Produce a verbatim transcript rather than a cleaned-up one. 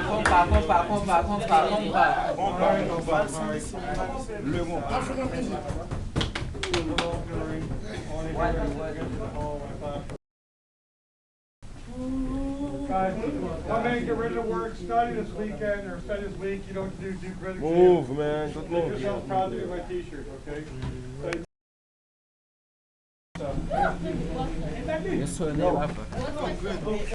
Konpa, konpa, konpa, konpa, konpa, konpa. Guys, come in, get ready to work, study this weekend, or study this week, you don't do, do credit exam. Move, man. Make yourself proud to get my t-shirt, okay? Study. Yes, sir.